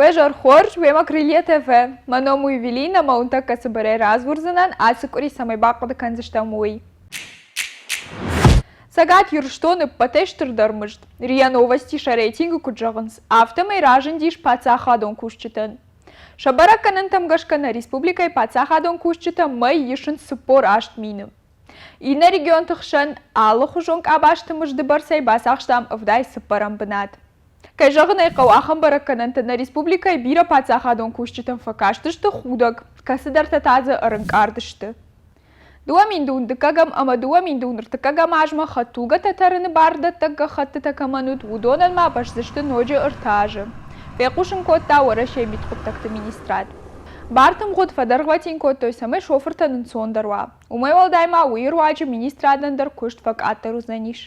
Уӕ зӕр хорз, уемӕ Крылья ТВ. Мӕ ном у Евелина, ӕмӕ уын тӕккӕ цыбырӕй радзурдзынӕн, ацы къуыри цӕмӕй бахъуыды кӕндзыстӕм, уый. Цӕгат Ирыстоны ӕппӕтӕй стырдӕр мызд, РИА Новости сӕ рейтингы куыд зӕгъынц, афтӕмӕй разындис паддзахадон кусджытӕн. Сӕ бӕрӕггӕнӕнтӕм гӕсгӕ нӕ республикӕйы паддзахадон кусджытӕ мӕй исынц 48 мины. Иннӕ регионты хсӕн алыхуызон къабӕзты мызды бӕрцӕй бацахстам 74-ӕм бынат. Кӕй зӕгъын ӕй хъӕуы, ахӕм бӕрӕггӕнӕнтӕ нӕ республикӕйы бирӕ паддзахадон кусджытӕн фӕкастысты худӕг, кӕцыдӕртӕ та дзы ӕрынкъард сты. 2000 дыккӕгӕм ӕмӕ 2000 ӕртыккӕгӕм азмӕ хӕдтулгӕтӕ тӕрыны бардӕттӕг гӕххӕттытӕ кӕмӕн уыд, уыдонӕн ма бӕздзысты ноджы ӕртӕ азы, фехъусын кодта Уӕрӕсейы мидхъуыддӕгты министрад. Барты мгъуыд фӕдӕргъвӕтин кодтой, цӕмӕй шофыртӕн ӕнцондӕр уа. Уымӕй уӕлдай ма уый руаджы министрадӕн дӕр куыст фӕкъаддӕр уыдзӕнис.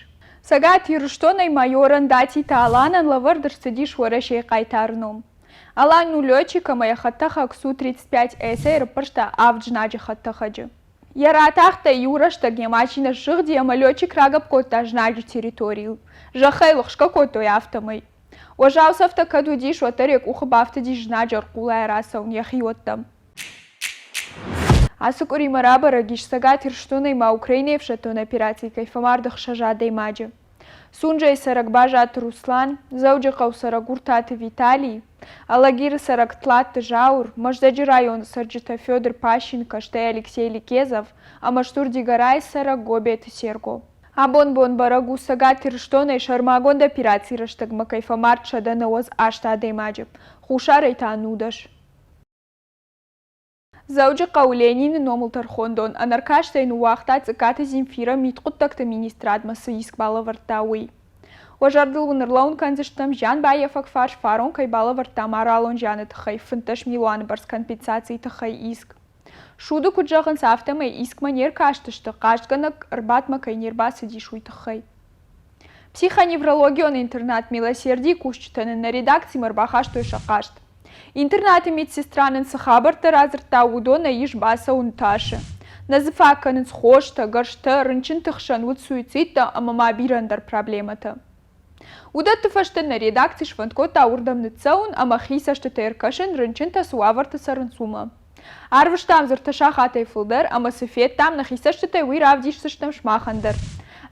Цӕгат Ирыстонӕй майорӕн Датиты Аланӕн лӕвӕрд ӕрцыдис Уӕрӕсейы хъайтары ном. Алан у летчик ӕмӕ йӕ хӕдтӕхӕг Су-35С-ӕй ӕрыппӕрста авд знаджы хӕдтӕхӕджы. Йӕ ратахтӕй иу рӕстӕг йӕ машинӕ ссыгъди ӕмӕ летчик рагӕпп кодта знаджы территорийыл. Зӕххӕй лыхсгӕ кодтой афтӕмӕй. Уӕззау цӕфтӕ кӕд уыдис, уӕддӕр йӕ къухы бафтыдис знаджы ӕрхъулайӕ рацӕуын йӕхиуӕттӕм. Ацы къуыримӕ рабӕрӕг ис, Цӕгат Ирыстонӕй ма Украинӕйы ӕфсӕддон операцийы кӕй фӕмард ӕхсӕз адӕймаджы. Сунжӕйы цӕрӕг Базаты Руслан, Дзӕуджыхъӕуы цӕрӕг Уртаты Виталий, Алагиры цӕрӕг Тлатты Зауыр, Мӕздӕджы районы цӕрджытӕ Федор Пащенко, стӕй Алексей Ликезов ӕмӕ Стур-Дигорайы цӕрӕг Гобеты Серго. Абон бон бӕрӕг у, Цӕгат Ирыстонӕй сӕрмагонд операцийы рӕстӕгмӕ кӕй фӕмард 198 адӕймаджы, Хуссарӕй та 19. Дзӕуджыхъӕуы Ленины номыл тӕрхондон ӕнӕркастӕй ныууагъта Цъыккаты Земфирӕ мидхъуыддӕгты министрадмӕ цы иск балӕвӕрдта, уый. Уӕ зӕрдыл уын ӕрлӕууын кӕндзыстӕм, зианбаййафӕг фарс фарон кӕй балӕвӕрдта моралон зианы тыххӕй 15 милуаны бӕрц компенсацийы тыххӕй иск. Суды куыд зӕгъынц, афтӕмӕй искмӕ не ркастысты, хъастгӕнӕг ӕрбадтмӕ кӕй не рбацыдис, уый тыххӕй. Психоневрологион интернат «Милосердие» кусджытӕ нын нӕ редакцимӕ ӕрбахастой сӕ хъаст. Интернаты медсестра нын цы хабӕрттӕ радзырдта, уыдонӕй ис бацӕуын тасы. Нӕ дзы фаг кӕнынц хостӕ, гӕрзтӕ, рынчынты хсӕн уыд суицидтӕ ӕмӕ ма бирӕ ӕндӕр проблемӕтӕ. Уыдӕтты фӕстӕ нӕ редакци сфӕнд кодта уырдӕм ныццӕуын ӕмӕ хи цӕстытӕй ӕркӕсын, рынчынтӕ цы уавӕрты цӕрынц, уымӕ. Арвыстам дзы ӕртӕ сахатӕй фылдӕр ӕмӕ цы федтам нӕхи цӕстытӕй, уый равдисдзыстӕм сымахӕн дӕр.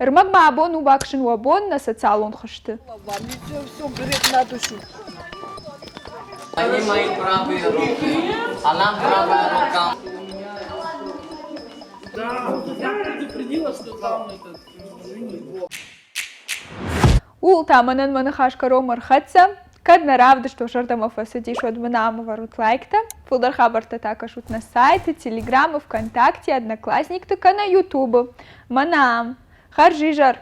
Ӕрмӕг ма абон у бакӕсын уӕ бон нӕ социалон хызты. Они мои правые руки, она правая рука. Да, я предупредила, что там этот... Ууыл та мӕнӕн мӕ ныхас кӕронмӕ ӕрхӕццӕ. Кӕд нӕ равдыст уӕ зӕрдӕмӕ фӕцыдис, уӕд мын ам ӕвӕрут лайктӕ. Фылдӕр хабӕрттӕ та кӕсут нӕ сайты, Телеграмы, ВКонтакте, Одноклассникты кӕнӕ Ютубы. Мӕнӕ ам. Хӕрзизӕр!